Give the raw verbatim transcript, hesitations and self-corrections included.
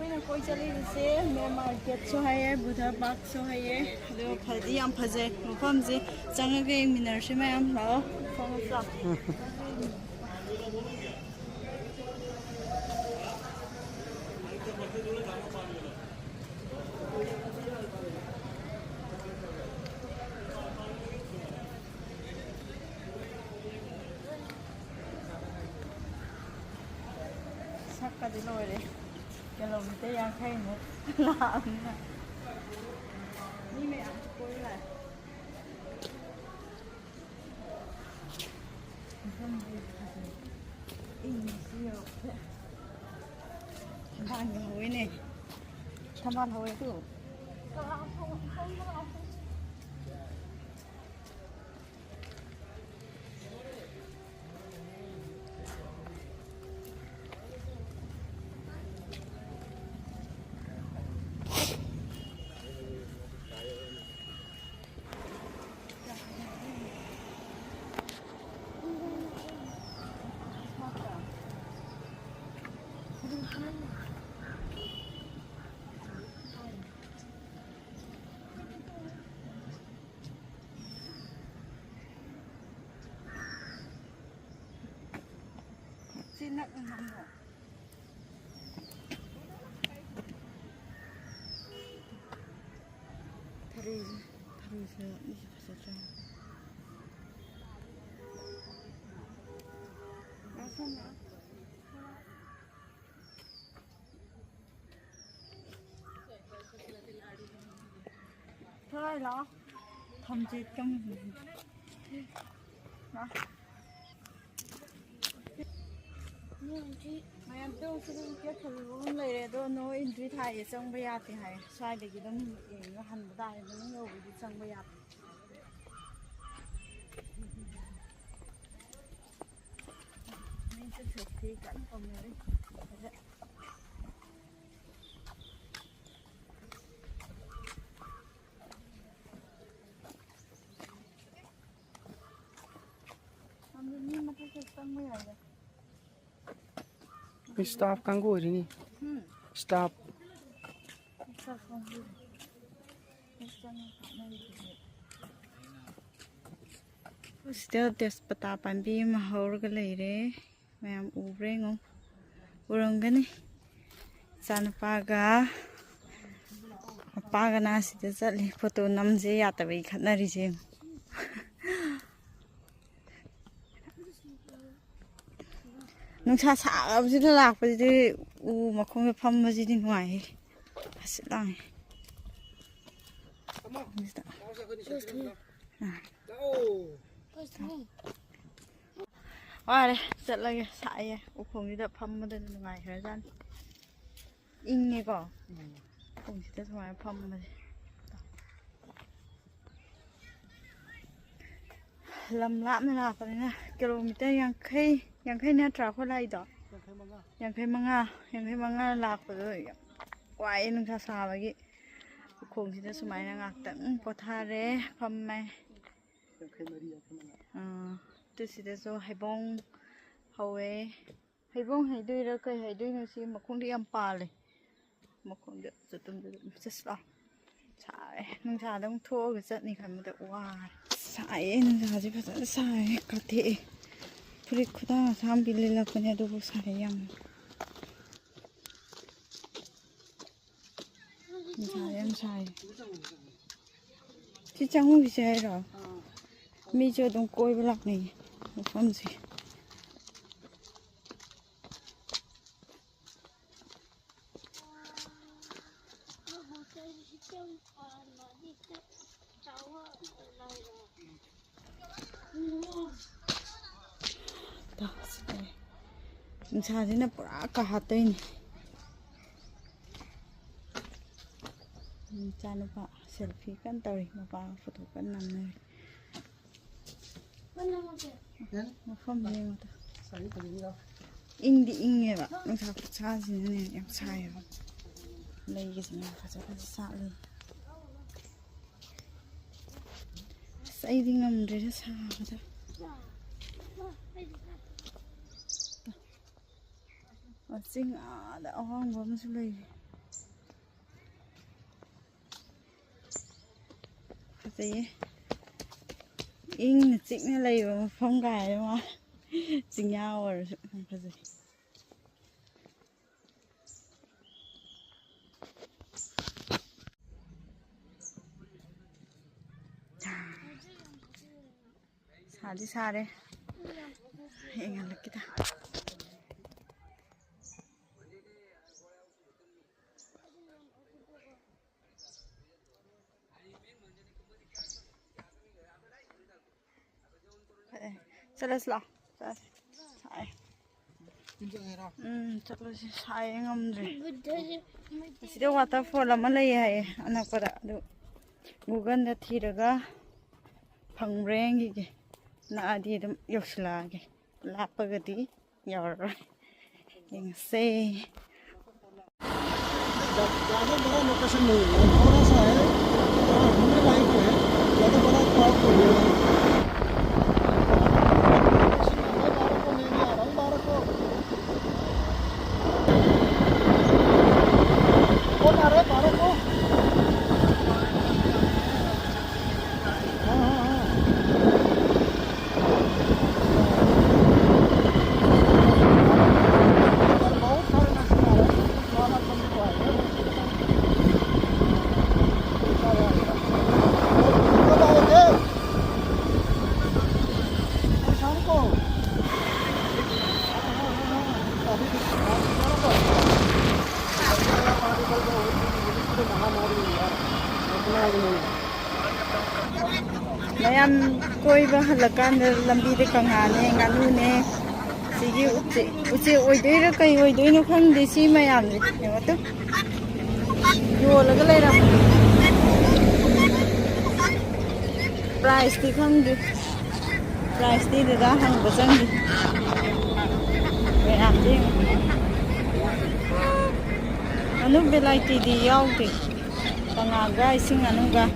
ꯑꯩꯈꯣꯏꯅ ꯀꯣꯏ ꯆꯠꯂꯤꯕꯁꯦ ꯃꯦꯟ ꯃꯥꯔꯀꯦꯠꯁꯨ ꯍꯥꯏꯌꯦ, ꯕꯨꯙ ꯄꯥꯔꯛꯁꯨ ꯍꯥꯏꯌꯦ꯫ ꯑꯗꯣ ꯐꯗꯤ ꯌꯥꯝ ꯐꯖꯩ ꯃꯐꯝꯁꯦ꯫ ꯆꯪꯉꯒ ꯌꯦꯡꯃꯤꯟꯅꯔꯁꯤ ꯃꯌꯥꯝ꯫ ꯂꯥꯛꯑꯣ, ꯆꯪꯉꯁꯤ ꯂꯥꯛꯑꯣ꯫ ꯁꯛꯀꯗꯤ ꯂꯣꯏꯔꯦ꯫ ꯀꯤꯂꯣꯃꯤꯇꯔ ꯌꯥꯡꯈꯩꯃꯨꯛ ꯂꯥꯛꯑꯕꯅꯤꯅ ꯃꯤ ꯃꯌꯥꯝꯁꯨ ꯀꯣꯏꯕ ꯂꯥꯛꯑꯦ꯫ ꯃꯐꯝꯁꯦ ꯐꯖꯩ꯫ ꯏꯪꯁꯨ ꯌꯧꯔꯛꯇꯦ꯫ ꯊꯝꯕꯥꯜꯒ ꯍꯧꯋꯦꯅꯦ꯫ ꯊꯝꯕꯥꯜ ꯍꯧꯋꯦ ꯇꯨ꯫ ꯁꯤ ꯅꯛꯅ ꯅꯝꯃꯣ꯫ ꯊꯔꯣꯏꯁꯦ, ꯊꯔꯣꯏꯁꯦ ꯃꯤꯁꯦ ꯐꯖꯗ꯭ꯔꯦ꯫ ꯊꯔꯣꯏ ꯂꯥꯛꯑꯣ꯫ ꯊꯝꯆꯦꯠ ꯀꯝ-, ꯂꯥꯛꯑꯣ꯫ ꯃꯌꯥꯝ ꯇꯧꯁꯤꯗ ꯒꯦꯠ ꯐꯖꯕ ꯑꯃ ꯂꯩꯔꯦ, ꯑꯗꯣ no entry ꯊꯥꯏꯌꯦ, ꯆꯪꯕ ꯌꯥꯗꯦ ꯍꯥꯏꯌꯦ꯫ ꯁ꯭ꯋꯥꯏꯗꯒꯤ ꯑꯗꯨꯝ ꯌꯦꯡꯉꯒ ꯍꯟꯕ ꯇꯥꯔꯦ, ꯃꯅꯨꯡ ꯌꯧꯕꯗꯤ ꯆꯪꯕ ꯌꯥꯗꯦ꯫ ꯃꯤꯁꯨ ꯁꯦꯜꯐꯤ ꯀꯟꯅ ꯇꯧꯅꯔꯤ꯫ ꯃꯤ ꯃꯊꯛꯇ ꯆꯪꯕ ꯌꯥꯏꯗ꯫ ꯁ꯭ꯇꯥꯐ ꯀꯥꯡꯕꯨ ꯑꯣꯏꯔꯤꯅꯤ꯫ ꯎꯝ꯫ Stop. ꯁꯤꯗ ꯇꯦꯖꯄꯇꯥ ꯄꯥꯝꯕꯤ ꯑꯃ ꯍꯧꯔꯒ ꯂꯩꯔꯦ꯫ ꯃꯌꯥꯝ ꯎꯕ꯭ꯔꯥ ꯌꯦꯡꯉꯣ꯫ ꯎꯔꯝꯒꯅꯤ꯫ ꯏꯆꯥꯅꯨꯄꯥꯒ ꯃꯄꯥꯒꯅ ꯁꯤꯗ ꯆꯠꯂꯤ꯫ ꯐꯣꯇꯣ ꯅꯝꯁꯦ ꯌꯥꯗꯕꯒꯤ ꯈꯠꯅꯔꯤꯁꯦ ꯌꯦꯡꯉꯣ꯫ ꯅꯨꯡꯁꯥ ꯁꯥꯕꯁꯤꯗ ꯂꯥꯛꯄꯁꯤꯗꯤ ꯎ ꯃꯈꯣꯡꯗ ꯐꯝꯕꯁꯤꯗꯤ ꯅꯨꯡꯉꯥꯏꯍꯦ꯫ ꯍꯥꯡꯆꯤꯠ ꯂꯥꯡꯉꯦ꯫ ꯁꯤꯗ꯫ ꯑꯥ꯫ ꯋꯥꯔꯦ, ꯆꯠꯂꯒꯦ꯫ ꯁꯥꯏꯌꯦ꯫ ꯎꯈꯣꯡꯁꯤꯗ ꯐꯝꯕꯗ ꯅꯨꯡꯉꯥꯏꯈ꯭ꯔꯖꯥꯠꯅꯤ꯫ ꯏꯪꯉꯦꯀꯣ? ꯎꯈꯣꯡꯁꯤꯗ ꯁꯨꯃꯥꯏꯅ ꯐꯝꯕꯁꯦ꯫ ꯂꯝ ꯂꯥꯞꯅ ꯂꯥꯛꯄꯅꯤꯅ ꯀꯤꯂꯣꯃꯤꯇꯔ ꯌꯥꯡꯈꯩ, ꯌꯥꯡꯈꯩ ꯅꯠꯇ꯭ꯔꯥ ꯑꯩꯈꯣꯏ ꯂꯥꯛꯏꯗꯣ? ꯌꯥꯡꯈꯩ ꯃꯉꯥ꯫ ꯌꯥꯡꯈꯩ ꯃꯉꯥ ꯂꯥꯛꯄꯗꯣ ꯌꯥꯝ ꯋꯥꯏꯌꯦ ꯅꯨꯡꯁꯥ ꯁꯥꯕꯒꯤ꯫ ꯎꯈꯣꯡꯁꯤꯗ ꯁꯨꯃꯥꯏꯅ ꯉꯥꯛꯇꯪ ꯄꯣꯊꯥꯔꯦ, ꯐꯝꯃꯦ꯫ ꯑꯥ, ꯑꯗꯨ ꯁꯤꯗꯁꯨ ꯍꯩꯕꯣꯡ ꯍꯧꯋꯦ꯫ ꯍꯩꯕꯣꯡ ꯍꯩꯗꯣꯏꯔꯥ ꯀꯩ ꯍꯩꯗꯣꯏꯅꯣ, ꯁꯤ ꯃꯈꯣꯡꯗ ꯌꯥꯝ ꯄꯥꯜꯂꯦ꯫ ꯃꯈꯣꯡꯗ ꯆꯠꯇꯨꯝ ꯆꯠꯇꯨꯝ ꯆꯠꯁꯤ ꯂꯥꯎ꯫ ꯁꯥꯔꯦ꯫ ꯅꯨꯡꯁꯥꯗ ꯑꯃꯨꯛ ꯊꯣꯛꯑꯒ ꯆꯠꯅꯤ ꯈꯟꯕꯗ ꯋꯥꯔꯦ꯫ ꯁꯥꯏꯌꯦ, ꯅꯨꯡꯁꯥꯁꯦ ꯐꯖꯅ ꯁꯥꯏꯌꯦ, ꯀꯥꯊꯦꯛꯑꯦ꯫ ꯐꯨꯔꯤꯠ ꯈꯨꯗꯥꯡ ꯑꯁꯥꯡꯕꯤ ꯂꯤꯠꯂꯛꯄꯅꯦ, ꯑꯗꯨꯕꯨ ꯁꯥꯏ ꯌꯥꯝꯅ꯫ ꯅꯨꯡꯁꯥ ꯌꯥꯝ ꯁꯥꯏ꯫ ꯁꯤ ꯆꯪꯉꯨꯈꯤꯁꯦ ꯍꯥꯏꯔꯣ? ꯃꯤꯁꯨ ꯑꯗꯨꯝ ꯀꯣꯏꯕ ꯂꯥꯛꯅꯩꯌꯦ ꯃꯐꯝꯁꯦ꯫ ꯅꯨꯡꯁꯥꯁꯤꯅ ꯄꯨꯔꯥ ꯀꯥꯍꯠꯇꯣꯏꯅꯤ꯫ ꯏꯆꯥꯅꯨꯄꯥ ꯁꯦꯜꯐꯤ ꯀꯟꯅ ꯇꯧꯔꯤ, ꯃꯄꯥꯒ ꯐꯣꯇꯣ ꯀꯟꯅ ꯅꯝꯅꯔꯤ꯫ ꯃꯐꯝ ꯌꯦꯡꯉꯨꯗ꯫ ꯏꯪꯗꯤ ꯏꯪꯉꯦꯕ, ꯅꯨꯡꯁꯥ ꯈꯨꯠꯁꯥꯁꯤꯅꯅꯦ ꯌꯥꯝ ꯁꯥꯏꯌꯦꯕ꯫ ꯂꯩꯒꯁꯤꯅ ꯐꯖ ꯐꯖ ꯁꯥꯠꯂꯤ꯫ ꯑꯁ, ꯑꯩꯗꯤ ꯉꯝꯗ꯭ꯔꯦꯗ ꯁꯥꯕꯗ꯫ ꯆꯤꯡ ꯑꯥꯗ ꯑꯋꯥꯡꯕ ꯑꯃꯁꯨ ꯂꯩꯔꯤ꯫ ꯐꯖꯩꯌꯦ꯫ ꯏꯪꯅ ꯆꯤꯛꯅ ꯂꯩꯕ ꯃꯐꯝ ꯀꯥꯏ ꯃꯥ꯫ ꯆꯤꯡꯌꯥ ꯑꯣꯏꯔꯁꯨ ꯌꯥꯝ ꯐꯖꯩ꯫ ꯁꯥꯗꯤ ꯁꯥꯔꯦ꯫ ꯌꯦꯡꯍꯜꯂꯛꯀꯦꯗ꯫ ꯆꯠꯂꯁꯤ ꯂꯥꯛꯑꯣ꯫ ꯆꯠꯂꯁꯤ꯫ ꯁꯥꯏ꯫ ꯎꯝ, ꯆꯠꯂꯁꯤ꯫ ꯁꯥꯏ, ꯉꯝꯗ꯭ꯔꯦ꯫ ꯑꯁꯤꯗ waterfall ꯑꯃ ꯂꯩ ꯍꯥꯏꯌꯦ ꯑꯅꯛꯄꯗ꯫ ꯑꯗꯨ Google-ꯗ ꯊꯤꯔꯒ ꯐꯪꯕ꯭ꯔꯥ ꯌꯦꯡꯈꯤꯒꯦ꯫ ꯅꯛꯑꯗꯤ ꯑꯗꯨꯝ ꯌꯧꯁꯤꯜꯂꯛꯑꯒꯦ꯫ ꯂꯥꯞꯄꯒꯗꯤ ꯌꯧꯔꯔꯣꯏ꯫ ꯌꯦꯡꯉꯁꯦ꯫ ज़्यादा बड़ा लोकेशन नहीं है, थोड़ा सा है, थोड़ा घूमने लायक है, ज़्यादा बड़ा पार्क तो नहीं है। मैं बारह को लेने आ रहा हूँ, बारह को। कौन आ रहा है बारह को? हाँ, हाँ, हाँ। ꯃꯌꯥꯝ ꯀꯣꯏꯕ ꯍꯜꯂꯛꯀꯥꯟꯗ ꯂꯝꯕꯤꯗ ꯀꯪꯉꯥꯅꯦ, ꯉꯥꯅꯨꯅꯦ, ꯁꯤꯒꯤ ꯎꯆꯦꯛ, ꯎꯆꯦꯛ ꯑꯣꯏꯗꯣꯏꯔꯥ ꯀꯩ ꯑꯣꯏꯗꯣꯏꯅꯣ ꯈꯪꯗꯦ꯫ ꯁꯤ ꯃꯌꯥꯝꯁꯦ ꯌꯦꯡꯉꯣ ꯇꯨ꯫ ꯌꯣꯜꯂꯒ ꯂꯩꯔꯝꯃꯦ꯫ Price-ꯇꯤ ꯈꯪꯗꯦ꯫ Price-ꯇꯤ ꯗꯗꯥ ꯍꯪꯕ ꯆꯪꯗꯦ꯫ ꯃꯌꯥꯝꯁꯦ ꯌꯦꯡꯉꯣ꯫ ꯉꯥꯅꯨ variety-ꯗꯤ ꯌꯥꯎꯗꯦ꯫ ꯀꯪꯉꯥꯒ ꯏꯁꯤꯡ ꯉꯥꯅꯨꯒ꯫